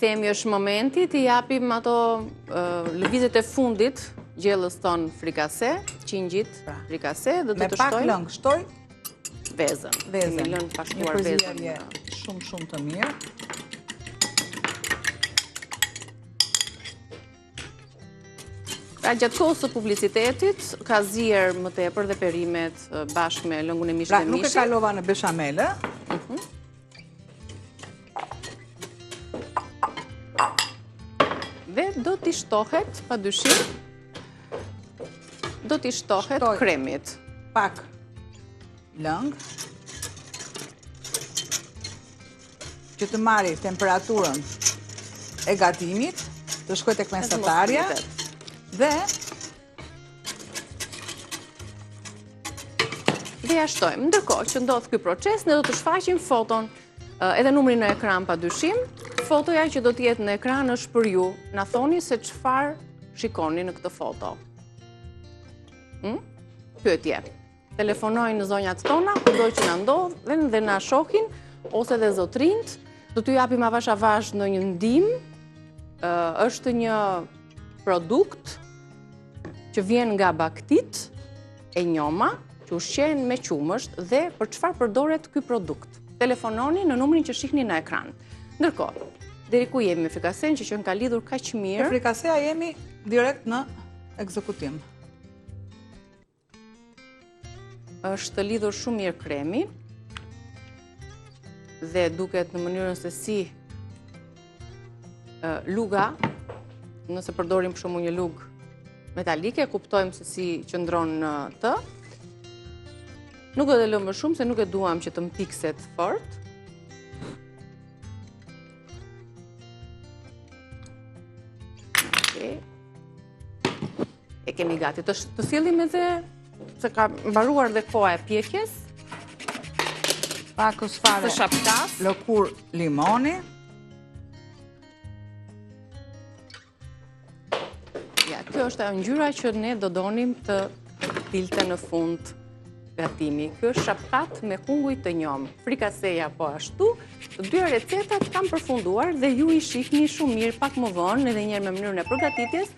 Themi është momenti t'i japim ato lëvizjet e fundit gjellës tonë frikase, qingjit pra, frikase dhe do të shtojmë. Me pak lëng, shtoj vezën. Vezën. Kemi lënë pa shtuar vezën. Një shumë shumë të mirë. Pra gjatë kohës së publicitetit, ka zier më tepër dhe perimet bashkë me lëngun e mishit pra, dhe mishit. Pra nuk e kalova në beshamele. Mhm. Dhe do t'i shtohet, pa dyshim, do t'i shtohet kremit. Pak lëng, që të marri temperaturën e gatimit, të shkojë tek mesatarja, dhe Dhe ia shtojmë. Ndërkohë që ndodh ky proces, ne do të shfaqim foton edhe numrin në ekran pa dyshim. Fotoja që do të jetë në ekran është për ju. Na thoni se çfarë shikoni në këtë foto. Hm? Pyetje. Telefonojnë zonjat tona, kudo që na ndodhen dhe na shohin, ose dhe zotërinjtë, do t'ju japim avash avash ndonjë ndihmë, është një produkt që vjen nga bagëtitë e njoma, që ushqehen me qumësht dhe për çfarë përdoret ky produkt. Telefononi në numrin që shihni në ekran. Ndërkohë, deri ku jemi me frikasen që qenka lidhur kaq mirë? Te frikaseja jemi direkt në ekzekutim. Është lidhur shumë mirë kremi dhe duket në mënyrën se si luga, nëse përdorim për shembull një lugë metalike, kuptojmë se si qëndron në të. Nuk do ta lëmë më shumë se nuk e duam që të mpikset fort. Okej. E kemi gati. Të, të sjellim edhe se ka mbaruar dhe koha e pjekjes. Pakëz fare. Të shapkas. Lëkurë limoni. Ja, kjo është ajo ngjyra që ne do donim të dilte në fund gatimi. Kjo është shapkat me kunguj të njomë. Frikaseja po ashtu, të dyja recetat kanë përfunduar dhe ju i shihni shumë mirë pak më vonë edhe njëherë me mënyrën e përgatitjes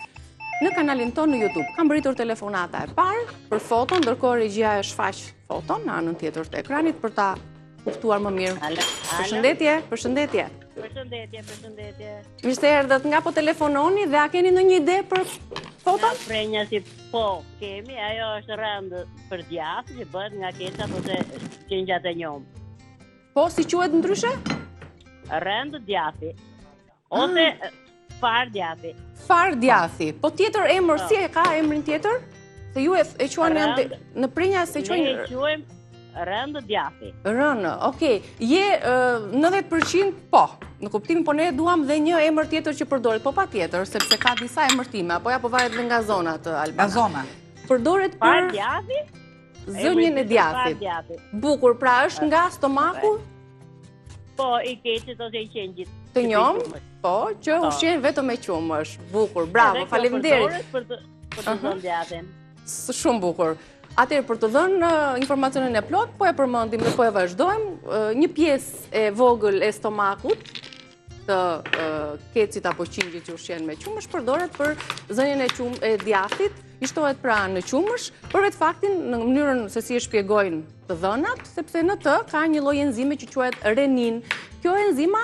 në kanalin tonë në YouTube. Ka mbërritur telefonata e parë për foton, ndërkohë regjia e shfaq foton në anën tjetër të ekranit për ta kuptuar më mirë. Përshëndetje, përshëndetje. Përshëndetje, përshëndetje. Mirë se erdhët, nga po telefononi dhe a keni ndonjë ide për foton? Nga Prrenjasi po kemi, ajo është rëndë për djathë që bëhet nga kecat ose qengjat e njomë. Po, si quhet ndryshe? Rëndë djathi. Ose ah. farë djathi. Farë djathi. Po tjetër emër, po. si e ka emrin tjetër? Se ju e, e quani në Prrenjas e quajnë... Ne e quajmë Rëndë djathi. Rënë, okej. Je 90% po. Në kuptimin po ne duam dhe një emër tjetër që përdoret, po patjetër, sepse ka disa emërtime, apo ja po varet dhe nga zonat Albana. Nga zona. Përdoret për Farë djathi? Zënien e djathit. Bukur, pra është nga stomaku? Po, i kecit ose i qengjit. Të njomë, po, që po. ushqehen vetëm me qumësht. Bukur, bravo, faleminderit. Përdoret për të për të zënë djathin. Shumë bukur. Atëherë për të dhënë informacionin e plotë, po e përmendim dhe po e vazhdojmë, një pjesë e vogël e stomakut të kecit apo qingjit që ushqehen me qumësht përdoret për zënien e qum e djathit, i shtohet pra në qumësht, për vetë faktin në mënyrën se si e shpjegojnë të dhënat, sepse në të ka një lloj enzime që quhet renin. Kjo enzima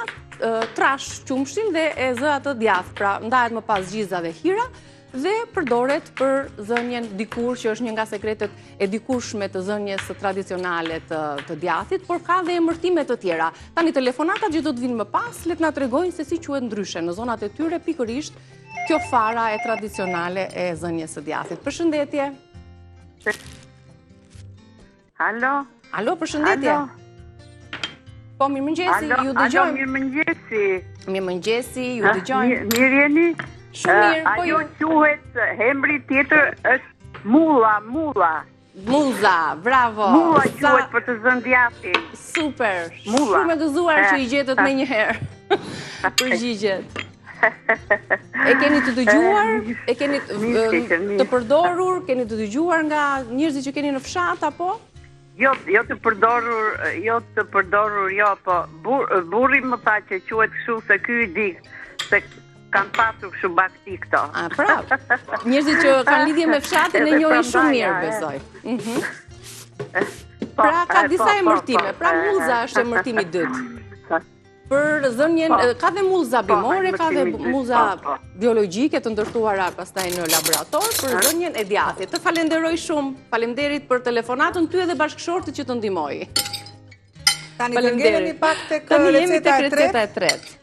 trash qumështin dhe e zë atë djath, pra ndahet më pas gjiza dhe hira, dhe përdoret për zënien dikur që është një nga sekretet e dikurshme të zënies tradicionale të, të djathit, por ka dhe emërtime të tjera. Tani telefonatat që do të vijnë më pas, le të na tregojnë se si quhet ndryshe në zonat e tyre pikërisht kjo fara e tradicionale e zënies së djathit. Përshëndetje. Alo. Alo, përshëndetje. Alo. Po, mirëmëngjesi, ju dëgjojmë. Alo, mirëmëngjesi. Mirëmëngjesi, ju dëgjojmë. Mirë jeni? Shumë mirë, po ju. Ajo quhet, emri tjetër është mulla, mulla. Mulla, bravo. Mulla quhet për të zënë djathin. Super, mulla. Shumë e gëzuar që i gjetët menjëherë. Përgjigjet. E keni të dëgjuar, e keni të përdorur, keni të dëgjuar nga njerëzit që keni në fshat apo? Jo, jo të përdorur, jo të përdorur, jo, po bur, burri më tha që quhet kështu se ky i di. Se kanë pasur kështu bagëti këto. A, pra, njerëzit që kanë lidhje me fshatin e njohin shumë mirë, besoj. Mhm. Po, pra, ka disa po, po, emërtime. Pra, mullza është emërtimi i dytë. Për dhënien, po. ka dhe mullza po, bimore, ka dhe mullza po, biologjike të ndërtuara pastaj në laborator për dhënien e djathit. Të falenderoj shumë, faleminderit për telefonatën ty edhe bashkëshortit që të ndihmoi. Tani të ngelemi pak tek receta e tretë. e tretë.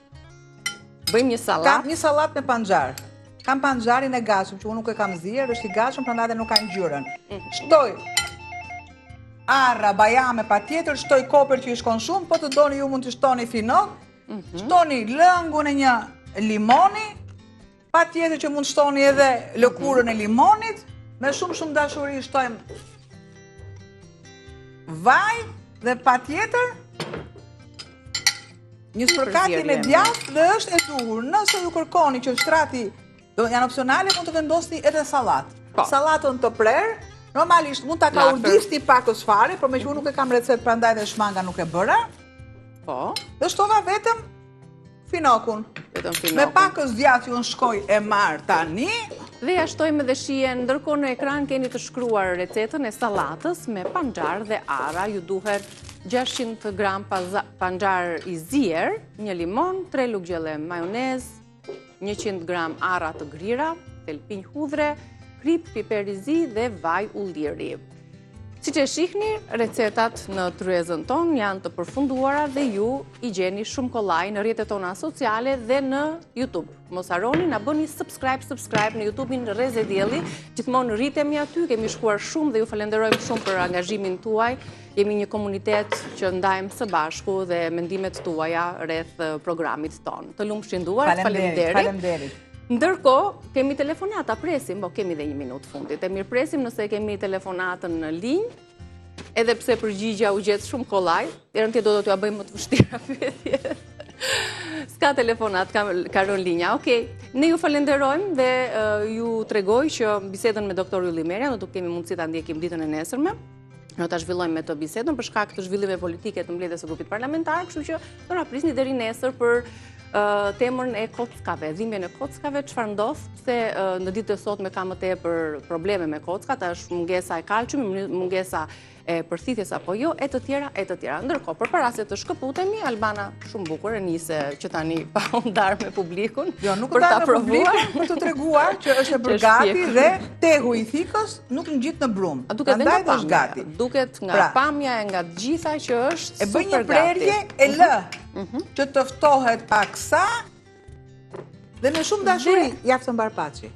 Bëjmë një sallatë. Kam një sallatë me panxhar. Kam panxharin e gatshëm që unë nuk e kam zier, është i gatshëm, prandaj dhe nuk ka ngjyrën. Mhm. Shtoj arra, bajame patjetër, shtoj koper që i shkon shumë, po të doni ju mund të shtoni finok, mhm. shtoni lëngun e një limoni, patjetër që mund të shtoni edhe lëkurën e limonit, me shumë shumë dashuri shtojmë vaj dhe patjetër një spërkatje me djathë dhe është e duhur. Nëse ju kërkoni që shtrati Do janë opsionale, mund të vendosni edhe sallatë. Po. Sallatën të prerë, normalisht mund ta kaurdisni pakës fare, por meqë unë nuk e kam recetë, prandaj dhe shmanga nuk e bëra. Po. Dhe shtova vetëm finokun. Vetëm finokun. Me pakës djathë që unë shkoj e marr tani. Dhe ja shtojmë edhe shijen, ndërkohë në ekran keni të shkruar recetën e sallatës me panxhar dhe arra, ju duhet 600 gram panxhar i zier, një limon, 3 lugë gjelle majonezë, 100 gram arra të grira, thelpinj hudhre, kripë, piper i zi dhe vaj ulliri. Siç e shihni, recetat në tryezën tonë janë të përfunduara dhe ju i gjeni shumë kollaj në rrjetet tona sociale dhe në YouTube. Mos harroni, na bëni subscribe, subscribe në YouTube-in Rreze Dielli. Gjithmonë rritemi aty, kemi shkuar shumë dhe ju falenderojmë shumë për angazhimin tuaj. Jemi një komunitet që ndajmë së bashku dhe mendimet tuaja rreth programit tonë. Të lumshin duart, faleminderit. Faleminderit. Ndërkohë, kemi telefonata, presim, po kemi dhe një minutë fundit. E mirëpresim nëse kemi telefonatën në linjë, edhe pse përgjigja u gjet shumë kollaj, herën tjetër do t'jua bëjmë më të vështira pyetjet. S'ka telefonatë, ka, ka rënë linja. Okej, ne ju falenderojmë dhe ju tregoj që bisedën me doktor Ylli Merja, do të kemi mundësi ta ndjekim ditën e nesërme. Do ta zhvillojmë me të bisedën për shkak të zhvillimeve politike të mbledhjes së grupit parlamentar, kështu që do na prisni deri nesër për temën e kockave, dhimbjen e kockave, çfarë ndodh, pse në ditët e sotme ka më tepër probleme me kockat, a është mungesa e kalciumit, mungesa e përthithjes apo jo, e të tjera, e të tjera. Ndërkohë, përpara se të shkëputemi, Albana shumë bukur e nise që tani pa u ndarë me publikun. Jo, nuk u ndarë me publikun për të treguar që është e bërë gati dhe tehu i thikës nuk ngjit në brumë. A duket nga pamja? Gati. Duket nga pra, pamja e nga të gjitha që është e bëj një prerje e lë mhm. që të ftohet paksa dhe me shumë dashuri, javë të mbarë paçi.